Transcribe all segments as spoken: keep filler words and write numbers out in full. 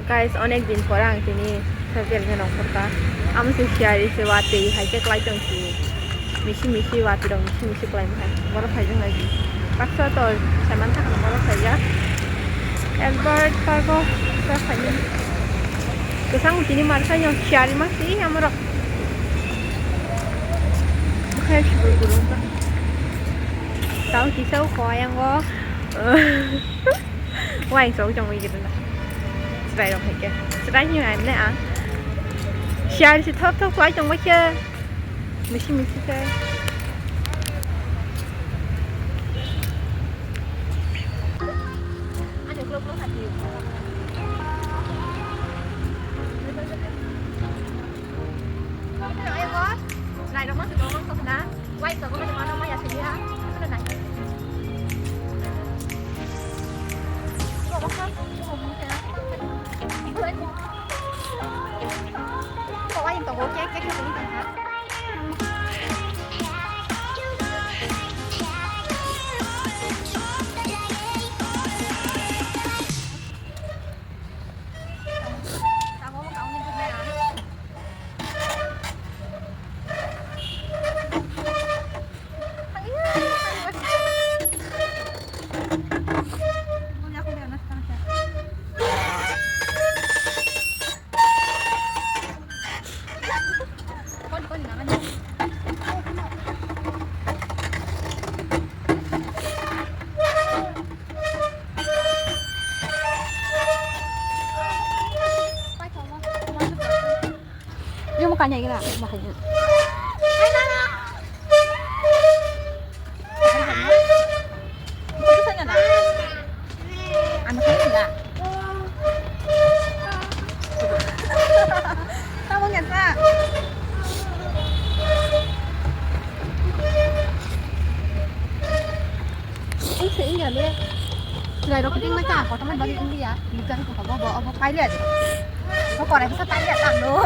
Guys, onek din pore ang tini social media nongkhorka. Amo se siyari se watwi hai khe klai tong si. Misi misi watwi rok misi misi klai hai. Borok hai jong nai di. Baksa to saiman thang borok hai ya. Albert Park o sa khai ni. Kesang tini mar khai yo siyari ma si amo rok. Khai si buru buru. Tao kisa o khoyang o. Wah, yang song jong wih gitu lah. Serai rok hai ke. Serai ni ai ne ang. Sial si thok thok wai tong wai ke. Misi misi ke. Ada belum belum hati. Nairok ma siko ma sokna. Wai siko ma siko ma ya sini ha. Mana nai. Ko ma ka. Ko wai to go ke ke ke ni ha. Yung makanya gila, makanya. Ano kaya na? Tama nga sa. Ang sa inga le. Chwrairok kiting mai ta, kotorma bagwi wngya. Lugan ko bo bo obo paile adi. Bo korai sa paile ta no.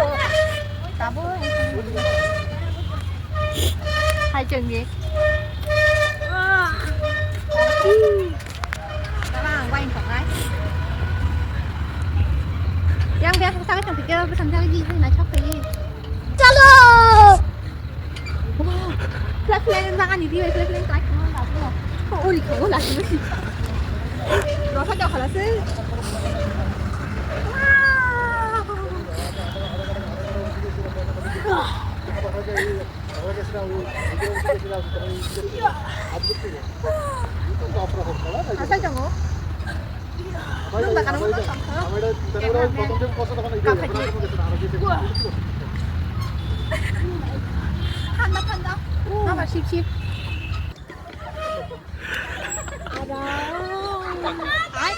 Tabo. Hai chengge. Tama ang wine tongnai. Yang biasa sa chong pikir pesan sa lagi hai na chok pe. Chalo. Flag flag yang jangan di dia flag flag terakhir mana tak semua. Oh, uli kau lagi. Rasa jauh kalah sih. Asai tongo. Nung bakar mo tong kha? Kaphai di. Thanda, thanda. Mama sip, sip. Ada. Hai.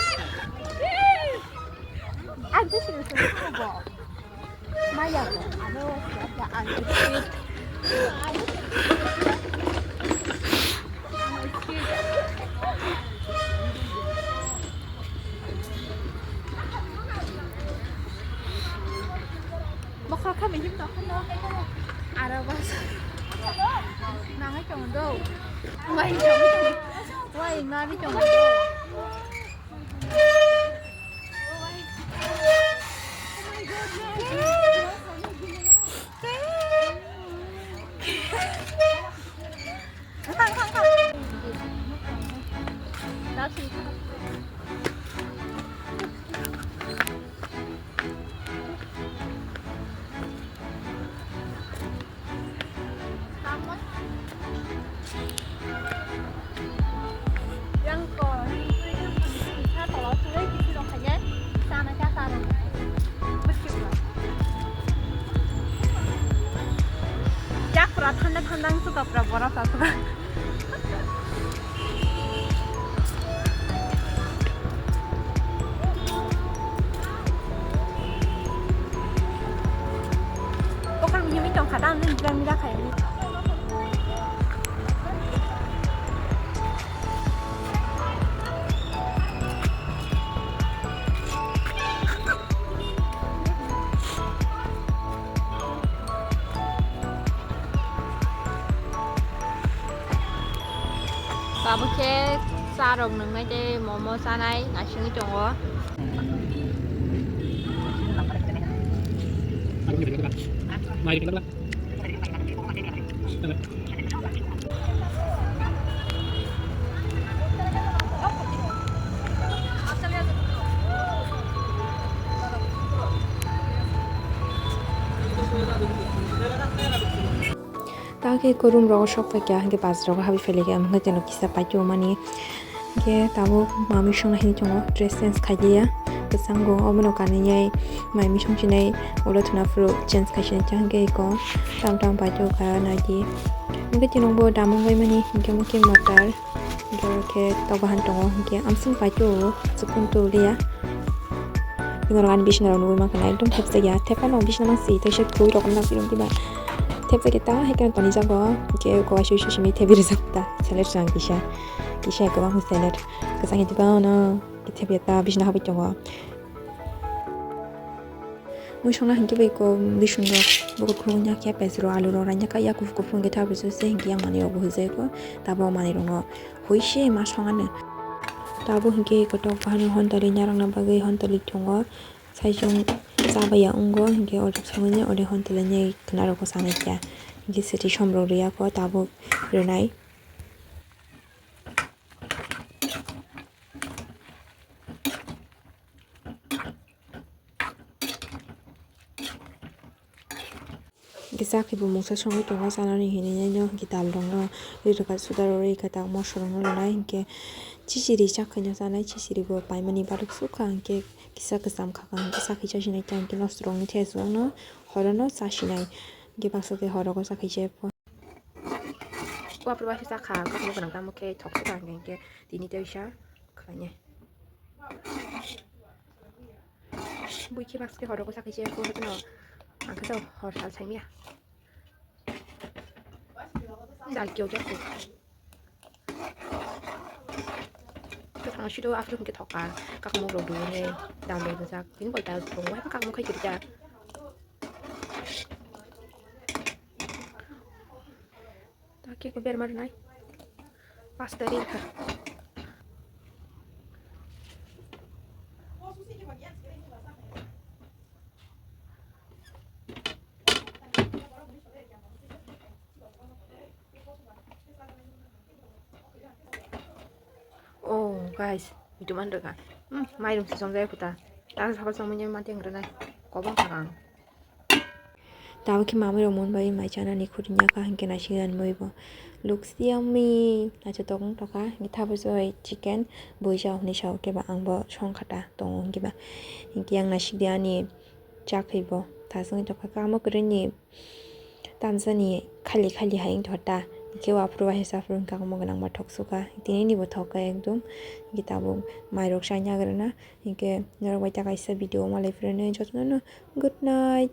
Aku sih, sih, sih, sih. Maya ko, ano, siya, siya, ang sweet. Ang sweet. Mokol kami him no, no. Ara bas. Nangai kamu do. Wai, wai, wai, mami kamu do. Yang ko, sa tolo suri kisi rok khaye, sana kya sa rok. Yak pura thanda thanda ang suka pura bora sa suka. Kokal mihimwi tongkha da, ang nini plan mila khaini. Tabuk khe cha rok nwngnai tei momo chanai naisingwi tongo. Ta khe eko room rogo sok paikha, hwnkhe bus rogo habwi phailaiya, hwnkhe teno kisa paithago mani. Hwnkhe tabuk mamwi songna hinwi tongo, dress change khailiya, kwchango omono kanwi mai misong chinai ulo thwna phuru change khaisina cha, hwnkhe eko tam tam paithago kha naidi. Hwnkhe tino bo damung bai mani, hwnkhe mokhe motor. Hwnkhe tok bahan tongo, hwnkhe amsing paithago, chukun tuliya. Norok ani bisna rok nugwi mankha na, ekdom thepjak ya, thepano bisna mangsi, tei se twi rok wngna phirung diba. Thepjak ya ta, hai kheno tonijago, hwnkhe uko waisa waisa simi thepi rijak ta, salad swng kisa, kisa kwbang salad, kwchang ya diba ono, thepya ta bisna habwi tongo. Mui songna hinkhe bai ko bising rok bukur khulukna khe pes rok alu rok raina kaiya kuphur kuphur wngkhe tha bujo se hinkhe yang manwi rok bo hujai ko tabo manwi rok no hui se ma song ani tabo hinkhe kotok bahani hon tali narwkna bagwi hon tali tongo saichung chabaiya wngo hinkhe ojak songwi ode hon tali khwna rok ko sanai kha hinkhe swtwi som rok rwya ko tabuk rwnai. Hwnkhe chakhe bo mungsa songwi tongo, chanani hinwi nai no hwnkhe dal rok no ri rwkha, suda rok ri rwkha, tak moso rok no rwnai hwnkhe chichiri chakhe no chanai, chichiri bo paimani baluk sukha hwnkhe kisa kwcham khaka hwnkhe chakhe chasinai, tei hwnkhe nosto rok wngwi thai aswk no horo no chasinai hwnkhe baksa tei horo o chakhe se. O aphuru waisa chakha, kakhumu gwnang tamo khe thok sukha hwnkhe hwnkhe tini tei sa khlainai. Buikhe baksa khe horo o chakhe se, ang khe hor sal saimya. Dal kio khe. Ang siro aphuru hwnkhe thokha, kakhumu rok dui hwnwi dal rok rijak, tini bo dal tongo, kakhumu khai khe rijak. Ta khe ko berma rwnai. Pasta ri kha. Oh, guys, itu man rwkha. Hmm, mairum si songjak khuta. Ta sabal songmani ma teng rwnai. Kobong kha ang. Tabuk khe mamwi rok mon bai mai chanani khuri nya kha hwnkhe naisik ani moi bo. Looks yummy. Naithotok wng tokha. Hwnkhe thabu choi chicken buija hwnwi sao khe ba ang bo song kha ta tongo hwnkhe ba. Hwnkhe yang naisik di ani chakri bo. Thasungwi tokha kamo kwrwi ni tamjani khali khali hai wng tokha ta. Hwnkhe o aphuru waisa aphuru hwnkhe ang bo gwnang ba thok sukha. Tini ni bo thok kha ekdum. Hwnkhe tabuk mai rok chaina kwrwna. Hwnkhe norok bai ta kaisa video malai phuru nai jotono no good night.